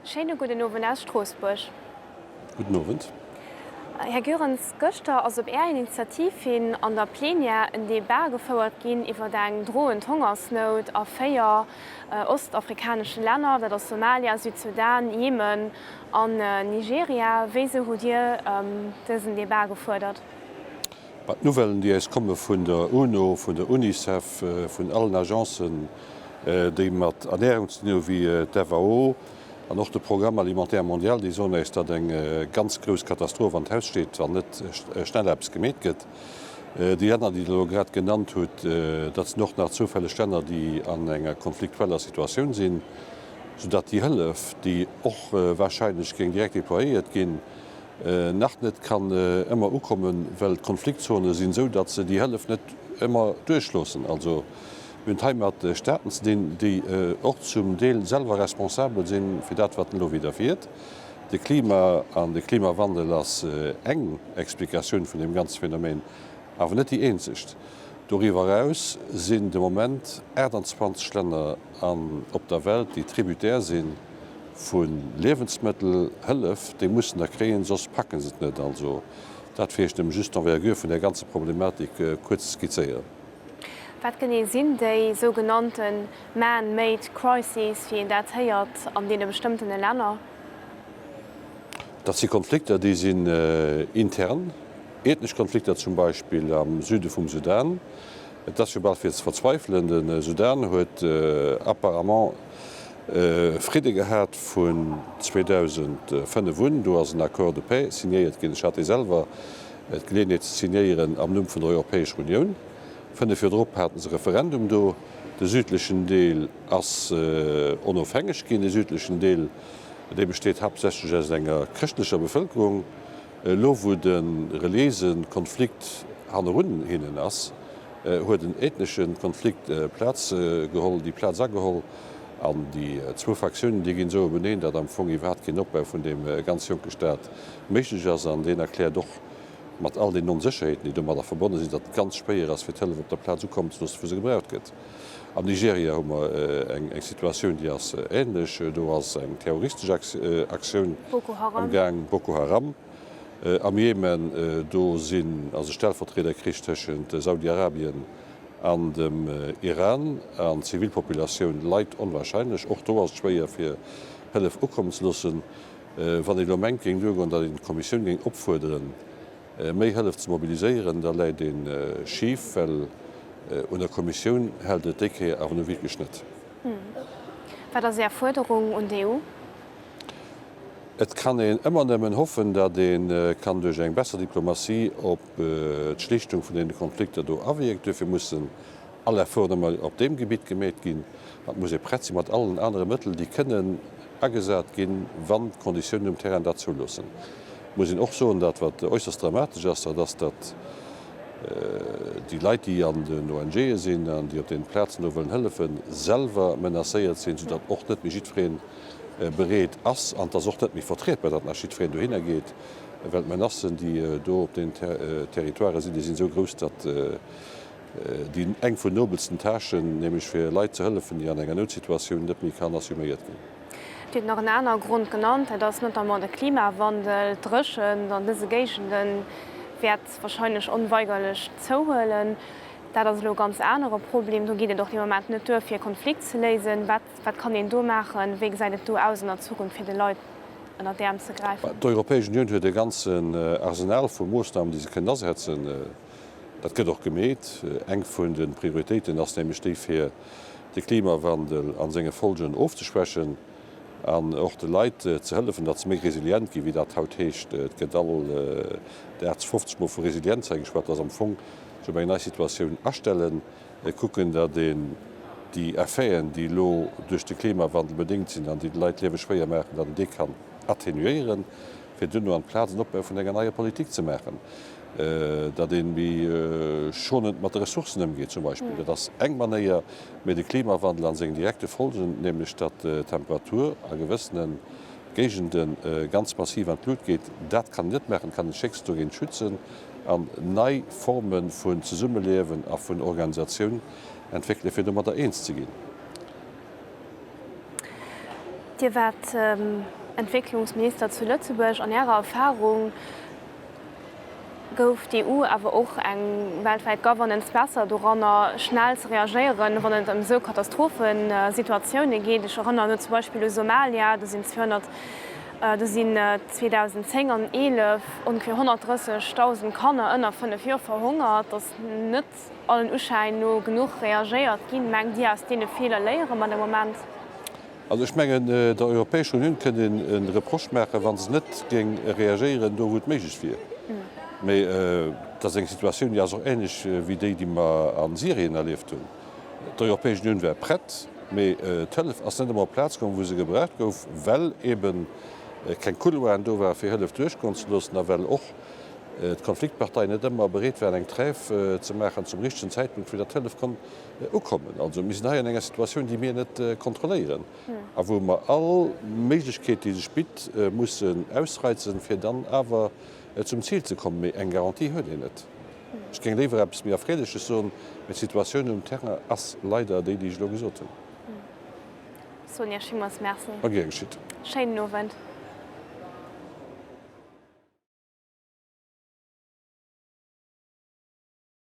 Schéine gudden Owend aus Stroossbuerg. Gudden Owend. Här Goerens, gëschter ass op Är Initiativ hin an der Plenière en Debat gefouert ginn iwwer eng drohend Hongersnout a 4 ostafrikanesche Länner, dat ass Somalia, Südsudan, Jemen an Nigeria. Wéisou hutt Dir dësen Debat gefuerdert? D'Nouvellen, déi eis komme vun der UNO, vun der UNICEF, vun allen Agencen, déi mat Ernährung ze dinn hu wéi d'FAO an och de Programme alimentaire mondial, déi soen eis, datt eng ganz grouss Katastroph an d'Haus steet, wann net schnell eppes gemeet gëtt. Déi Länner, déi Der elo grad genannt hutt, dat sinn och nach zoufälleg Länner, déi an enger konfliktueller Situatioun sinn, soudatt déi Hëllef, déi och wahrscheinlech géing direkt déployéiert ginn, nach net kann ëmmer ukommen, well d'Konfliktzone sinn esou, datt se déi Hëllef net ëmmer duerchloossen. Also mir hunn et hei mat Staaten ze dinn, déi och zum Deel selwer responsabel sinn fir dat, wat elo widderfiert. De Klima an de Klimawandel ass eng Explikatioun vun deem ganze Phänomen, awer net déi eenzegt. Doriwwer eraus sinn de Moment 28 Länner an op der Welt, déi tributaire si vu Liewensmëttelhëllef. Déi mussen der kréien, soss packe se et net. Also dat fir Iech nëmme just d'Envergure vun där ganzer Problematik kuerz ze skizzéieren. Wat genee sinn déi sougenannte man-made crises, wéi een dat héiert an deene bestëmmtene Länner? Dat si Konflikter, déi sinn intern, ethnesch Konflikter zum Beispill am Süde vum Sudan. Et ass jo bal fir ze verzweifelen, de Sudan huet apparemment Fridde gehat vun 2005 un, do ass en Accord de paix signéiert ginn, ech hat dee selwer d'Geleeënheet ze signéieren am Numm vun der Europäescher Unioun. 5 Joer drop haten se Referendum do, de südlechen Deel ass onofhängeg ginn, de südlechen Deel, dee besteet haaptsächlech aus enger chrëschtlecher Bevëlkerung. Elo wou de reliéise Konflikt hannerun hinnen ass, huet en ethnesche Konflikt Plaz geholl, déi Plaz ageholl. An déi zwou Fraktiounen, déi ginn esou openeen, datt am Fong iwwerhaapt keen Opbau vun deem ganz jonke Staat méiglech ass. An deen erkläert och mat all den Onsécherheeten, déi domadder verbonne sinn, datt et ganz schwéier ass, fir d'Hëllef op der Plaz ukommen ze loossen, wou se gebraucht gëtt. Am Nigeria hu mer eng Situatioun, déi ass änlech. Do ass eng terroristesch Aktioun am Gaang, Boko Haram. Am Jemen, do sinn, ass e Stellvertriederkrich tëschent Saudi-Arabien an dem Iran an d'Zivilpopulatioun leit onwahrscheinlech. Och do ass et schwéier, fir Hëllef ukommen ze loossen. Wann een elo mengt, géing duergoen, datt een d'Kommissioun géing opfuerderen, méi Hëllef ze mobiliséieren, da läit ee schif, well un der Kommissioun hält et déi Kéier awer nu wierklech net. Wat ass Är Fuerderung un d'EU? Et kann een ëmmer nëmmen hoffen, datt ee kann duerch eng besser Diplomatie op d'Schlichtung vun deene Konflikter do awierkt. Duerfir mussen all Efforten ëmmer op deem Gebitt gemeet ginn. An et muss ee prett sinn mat allen anere Mëttel, déi kënnen agesat ginn, wann d'Konditiounen um Terrain dat zouloossen. Et muss een och soen, dat wat äusserst dramatesch ass, dat ass, datt déi Leit, déi an den ONGe sinn an déi op deenen Plazen do wëllen hëllefen, selwer menacéiert sinn, soudatt och net méi jiddweree bereet ass, an et ass och net méi vertrietbar, datt nach jiddwereen dohinner geet, well d'Menacen, déi do op deenen Territoiren sinn, déi sinn esou grouss, datt déi eng vun nobelsten Tâchen, nämlech fir Leit ze hëllefen, déi an enger Noutsituatioun, net méi kann assuméiert ginn. Dir hutt nach en aner Grond genannt, dat ass notamment de Klimawandel. D'Dréchent an dëse Géigende wäert wahrscheinlech onweigerlech zouhuelen. Dat ass elo e ganz anere Problem. Do geet et och de Moment net duer, fir e Konflikt ze léisen. Wat, wat kann een do maachen? Wéi gesäit et do aus an der Zukunft, fir de Leit ënner d'Äerm ze gräifen? D'Europäesch Unioun huet e ganzen Arsenal vu Moossnamen, déi se kënnen asetzen. Dat gëtt och gemeet. Eng vun de Prioritéiten ass nämlech déi, fir de Klimawandel a senge Folgen ofzeschwächen an och de Leit ze hëllefen, datt se méi resilient ginn, wéi dat haut heescht. Et gëtt all Dag 50 Mol vu Resilienz hei geschwat. Dat ass am Fong sech op eng nei Situatioun astellen, kucken, datt een déi Effeten, déi elo duerch de Klimawandel bedéngt sinn an déi de Leit d'Liewe schwéier maachen, datt een déi kann atténuéieren, fir duerno an d'Plaz en Opbau vun enger neier Politik ze maachen, datt ee méi schonend mat de Ressourcen ëmgeet zum Beispill. Dat ass eng Manéier, mee de Klimawandel an sengen direkte Folgen, nämlech datt d'Temperatur a gewëssene Géigende ganz massiv an d'Lut geet, dat kann een net maachen. Et kann een sech héchstens dogéint schützen an nei Forme vun Zesummeliewen a vun Organisatioun entwéckelen, fir domadder eens ze ginn. Dir waart Entwécklungsminister zu Lëtzebuerg. An Ärer Erfarung, gouf d'EU awer och eng weltwäit Governance besser doranner, schnell ze reagéieren, wann et ëm esou Katastrophesituatioune geet? Ech erënneren do zum Beispill u Somalia, do sinn 200, do sinn 2010 an 11 ongeféier 130.000 Kanner ënner 5 Joer verhongert. Et ass net allen Uschäin no genuch reagéiert ginn. Mengt Dir, aus deene Feeler léiere mer de Moment? Also ech mengen, der Europäescher Unioun kënnt een e Reproche maachen, wa se net géing reagéieren do, wou et méiglech wier. Mee et ass eng Situatioun, déi ass och ähnlech wéi déi, déi mer a Syrien erlieft hunn. D'Europäesch Unioun war prett, mee d'Hëllef ass net ëmmer op d'Plaz komm, wou se gebraucht gouf, well eebe keng Couloiren do waren, fir Hëllef duerchgoen ze loossen a well och d'Konfliktparteien net ëmmer bereet waren, eng Trêve ze maachen zum richtegen Zäitpunkt, fir datt d'Hëllef konnt ukommen. Also mir sinn hei an enger Situatioun, déi mir net kontrolléieren a wou mer all Méiglechkeet, déi sech bitt, mussen ausreizen, fir dann awer zum Zil ze kommen. Mee eng Garantie huet een net. Ech géing léiwer eppes méi Erfreeleches soen, mee d'Situatioun um Terrain ass leider déi, déi ech elo gesot hunn. Sonia Schimmers, Merci. A gär geschitt. Schéinen Owend.